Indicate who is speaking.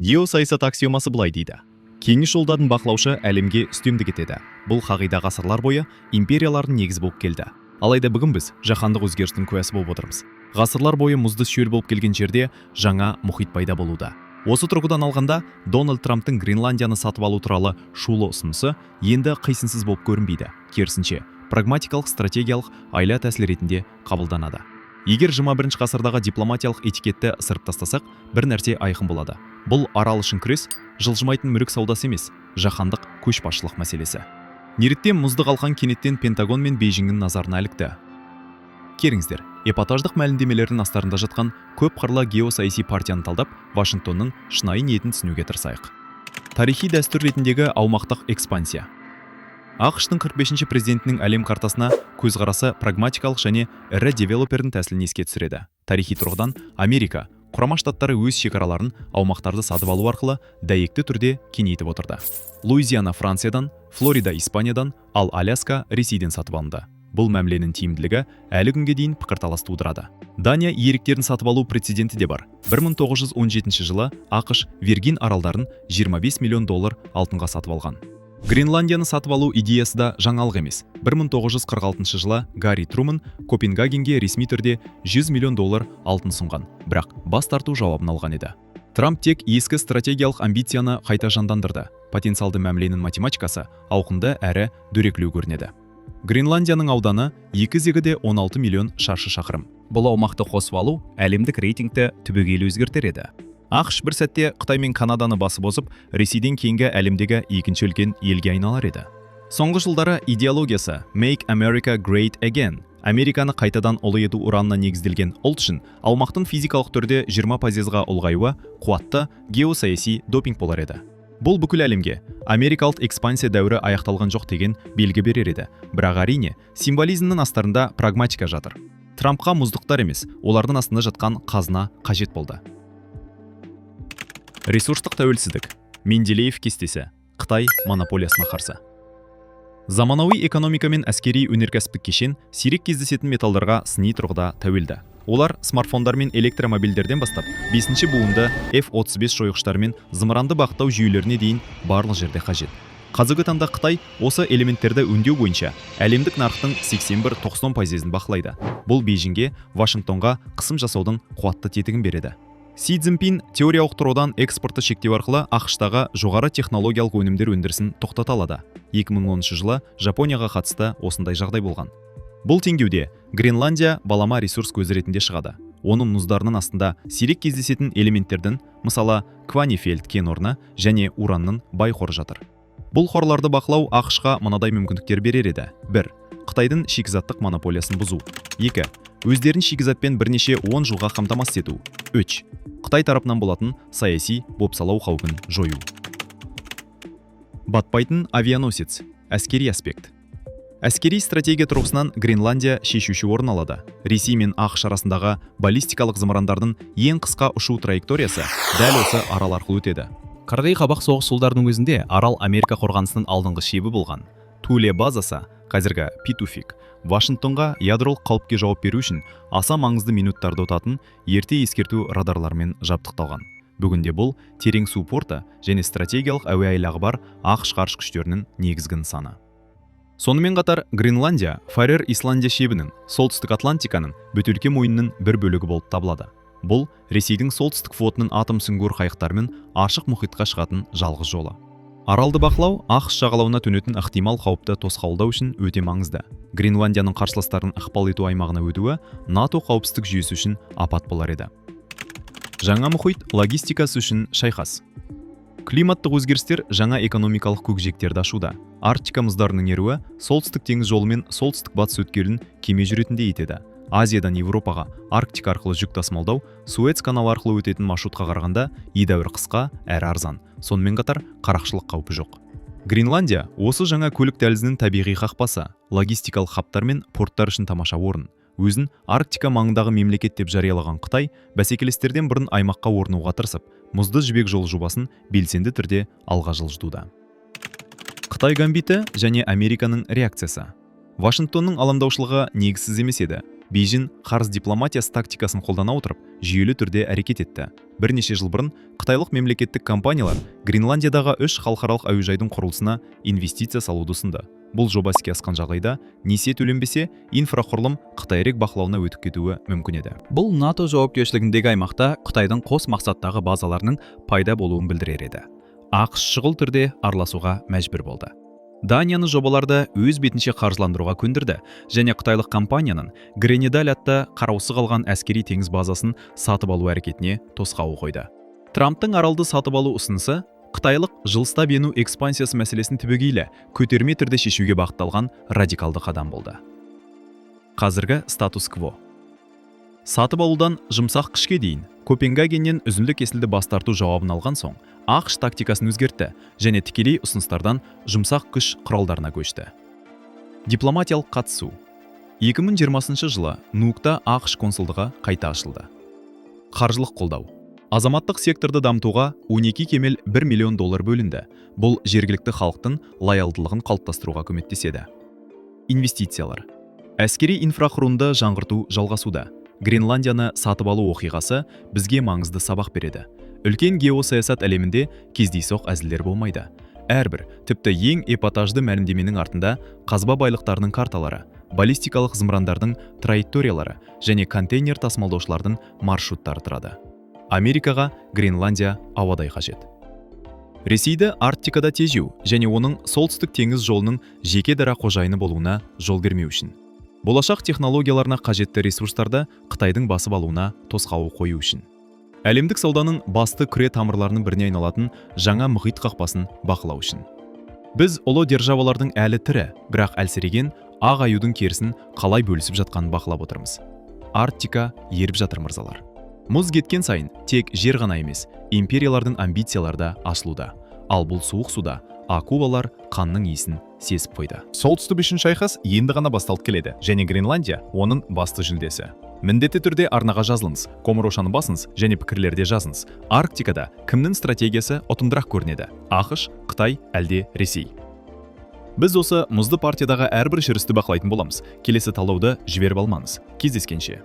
Speaker 1: Геосаясат аксиомасы былай дейді: кеңіс жолдарын бақылаушы әлемге үстемдік етеді. Бұл қағида ғасырлар бойы империялардың негізі болып келді. Алайда бүгін біз жаһандық өзгерістің куәсі болып отырмыз. Ғасырлар бойы мұзды шөл болып келген жерде жаңа мұхит пайда болуда. Осы тұрғыдан алғанда, Дональд Трамптың Гренландияны сатып алу туралы шулы ұсынысы енді қисынсыз болып көрінбейді. Керісінше, прагматикалық, стратегиялық айла тәсіл ретінде қабылданады. Егер 21 ғасырдағы дипломатиялық этикетті ысырып тастасақ, бір нәрсе айқын болады: бұл арал үшін күрес жылжымайтын мүлік саудасы емес, жаһандық көшбасшылық мәселесі. Неліктен мұзды қалқан кенеттен Пентагон мен Бейжіңнің назарына ілікті? Келіңіздер, эпатаждық мәлімдемелердің астарында жатқан көп қырлы геосаяси партияны талдап, Вашингтонның шынайы ниетін түсінуге тырысайық. Тарихи дәстүр ретіндегі аумақтық экспансия. АҚШ-тың 45-ші президентінің әлем картасына көзқарасы прагматикалық және ірі девелопердің тәсілін еске түсіреді. Тарихи тұрғыдан Америка Құрама Штаттары өз шекараларын аумақтарды сатып алу арқылы дәйекті түрде кеңейтіп отырды. Луизиана Франциядан, Флорида Испаниядан, ал Аляска Ресейден сатып алынды. Бұл мәміленің тиімділігі әлі күнге дейін пікірталас тудырады. Дания иеліктерін сатып алу прецеденті де бар. 1917 жылы АҚШ Виргин аралдарын 25 миллион доллар алтынға сатып алған. Гренландияны сатып алу идеясы да жаңалық емес. 1946 жылы Гарри Труман Копенгагенге ресми түрде 100 миллион доллар алтын ұсынған, бірақ бас тарту жауабын алған еді. Трамп тек ескі стратегиялық амбицияны қайта жандандырды. Потенциалды мәміленің математикасы ауқымды әрі дөрекілеу көрінеді. Гренландияның ауданы 2,16 миллион шаршы шақырым.
Speaker 2: Бұл аумақты қосып алу әлемдік рейтингті түбегейлі өзгертер еді. АҚШ бір сәтте Қытай мен Канаданы басып озып, Ресейден кейінгі әлемдегі екінші үлкен елге айналар еді.
Speaker 1: Соңғы жылдары идеологиясы «Make America Great Again», Американы қайтадан ұлы ету ұранына негізделген ұлт үшін аумақтың физикалық түрде 20 пайызға ұлғаюы қуатты геосаяси допинг болар еді. Бұл бүкіл әлемге америкалық экспансия дәуірі аяқталған жоқ деген белгі берер еді. Бірақ, әрине, символизмнің астарында прагматика жатыр. Трампқа мұздықтар емес, олардың астында жатқан қазына қажет болды. Ресурстық тәуелсіздік. Менделеев кестесі. Қытай монополиясына қарсы. Заманауи экономика мен әскери өнеркәсіптік кешен сирек кездесетін металдарға сыни тұрғыда тәуелді. Олар смартфондар мен электромобильдерден бастап бесінші буынды F-35 жойғыштар мен зымыранды бағыттау жүйелеріне дейін барлық жерде қажет. Қазіргі таңда Қытай осы элементтерді өңдеу бойынша әлемдік нарықтың 81-90 пайызын бақылайды. Бұл Бейжіңге Вашингтонға қысым жасаудың қуатты тетігін береді. Си Цзиньпин теориялық тұрғыдан экспортты шектеу арқылы АҚШ-тағы жоғары технологиялық өнімдер өндірісін тоқтата алады. 2010 жылы Жапонияға қатысты осындай жағдай болған. Бұл теңдеуде Гренландия балама ресурс көзі ретінде шығады. Оның мұздарының астында сирек кездесетін элементтердің, мысалы, Кванефельд кен орны және уранның бай қоры жатыр. Бұл қорларды бақылау АҚШ-қа мынадай мүмкіндіктер берер еді: бір, Қытайдың шикізаттық монополиясын бұзу; екі, өздерін шикізатпен бірнеше 10 жылға қамтамасыз ету; үш, Қытай тарапынан болатын саяси бопсалау қаупін жою. Батпайтын авианосец. Әскери аспект. Әскери стратегия тұрғысынан Гренландия шешуші орын алады. Ресей мен АҚШ арасындағы баллистикалық зымырандардың ең қысқа ұшу траекториясы дәл осы арал арқылы өтеді.
Speaker 2: Қырғи қабақ соғыс жылдарының өзінде арал Америка қорғанысының алдыңғы шебі болған.
Speaker 1: Туле базасы, қазіргі Питуфик, Вашингтонға ядролық қауіпке жауап беру үшін аса маңызды минуттарды ұтатын ерте ескерту радарларымен жабдықталған. Бүгінде бұл терең су порты және стратегиялық әуе айлағы бар АҚШ ғарыш күштерінің негізгі нысаны. Сонымен қатар Гренландия Фарер Исландия шебінің, Солтүстік Атлантиканың бөтелке мойнының бір бөлігі болып табылады. Бұл Ресейдің Солтүстік флотының атом сүңгуір қайықтарымен ашық мұхитқа шығатын жалғыз жолы. Аралды бақылау АҚШ жағалауына төнетін ықтимал қауіпті тосқауылдау үшін өте маңызды. Гренландияның қарсыластардың ықпал ету аймағына өтуі НАТО қауіпсіздік жүйесі үшін апат болар еді. Жаңа мұхит логистикасы үшін шайқас. Климаттық өзгерістер жаңа экономикалық көкжиектерді ашуда. Арктика мұздарының еруі Солтүстік теңіз жолымен Солтүстік батыс өткелін кеме жүретіндей етеді. Азиядан Еуропаға Арктика арқылы жүк тасымалдау Суэц каналы арқылы өтетін маршрутқа қарағанда едәуір қысқа әрі арзан. Сонымен қатар қарақшылық қаупі жоқ. Гренландия осы жаңа көлік дәлізінің табиғи қақпасы, логистикалық хабтар мен порттар үшін тамаша орын. Өзін Арктика маңындағы мемлекет деп жариялаған Қытай бәсекелестерден бұрын аймаққа орнығуға тырысып, мұзды Жібек жолы жобасын белсенді түрде алға жылжытуда.
Speaker 2: Қытай гамбиті және Американың реакциясы. Вашингтонның алаңдаушылығы негізсіз емес еді.
Speaker 1: Бейжің қарыз дипломатиясы тактикасын қолдана отырып, жүйелі түрде әрекет етті. Бірнеше жыл бұрын қытайлық мемлекеттік компаниялар Гренландиядағы үш халықаралық әуежайдың құрылысына инвестиция салуды ұсынды. Бұл жоба іске асқан жағдайда, несие төленбесе, инфрақұрылым Қытай бақылауына өтіп кетуі мүмкін еді.
Speaker 2: Бұл НАТО жауапкершілігіндегі аймақта Қытайдың қос мақсаттағы базаларының пайда болуын білдірер еді. АҚШ шұғыл түрде араласуға мәжбүр болды. Данияны жобаларды өз бетінше қаржыландыруға көндірді және қытайлық компанияның Гренедаль атты қараусыз қалған әскери теңіз базасын сатып алу әрекетіне тосқауыл қойды. Трамптың аралды сатып алу ұсынысы қытайлық жылыстап ену экспансиясы мәселесін түбегейлі көтерме түрде шешуге бағытталған радикалды қадам болды. Қазіргі статус-кво. Сатып алудан жұмсақ күшке дейін. Копенгагеннен үзілді-кесілді бас тарту жауабын алған соң, АҚШ тактикасын өзгертті және тікелей ұсыныстардан жұмсақ күш құралдарына көшті. Дипломатиялық қатысу. 2020 жылы Нукта АҚШ консулдығы қайта ашылды. Қаржылық қолдау. Азаматтық секторды дамытуға 12 кемел 1 миллион доллар бөлінді. Бұл жергілікті халықтың лоялдылығын қалыптастыруға көмектеседі. Инвестициялар. Әскери инфрақұрылымды жаңғырту жалғасуда. Гренландияны сатып алу оқиғасы бізге маңызды сабақ береді. Үлкен геосаясат әлемінде кездейсоқ әзілдер болмайды. Әрбір, тіпті ең эпатажды мәлімдеменің артында қазба байлықтарының карталары, баллистикалық зымырандардың траекториялары және контейнер тасымалдаушылардың маршруттары тұрады. Америкаға Гренландия ауадай қажет. Ресейді Арктикада тежеу және оның Солтүстік теңіз жолының жеке дара қожайыны болуына жол бермеу үшін. Болашақ технологияларына қажетті ресурстарды Қытайдың басып алуына тосқауыл қою үшін. Әлемдік сауданың басты күре тамырларының біріне айналатын жаңа мұхит қақпасын бақылау үшін. Біз ұлы державалардың әлі тірі, бірақ әлсіреген ақ аюдың керісін қалай бөлісіп жатқанын бақылап отырмыз. Арктика еріп жатыр, мырзалар. Мұз кеткен сайын тек жер ғана емес, империялардың амбициялары да ашылуда. Ал бұл суық суда акулалар қанның иісін сезіп қойды.
Speaker 3: Солтүстік үшін шайқас енді ғана басталып келеді және Гренландия оның басты жүлдесі. Міндетті түрде арнаға жазылыңыз, қоңыраушаны басыңыз және пікірлерде жазыңыз. Арктикада кімнің стратегиясы ұтымдырақ көрінеді? АҚШ, Қытай әлде Ресей? Біз осы мұзды партиядағы әрбір жүрісті бақылайтын боламыз. Келесі талдауды жіберіп алмаңыз. Кездескенше.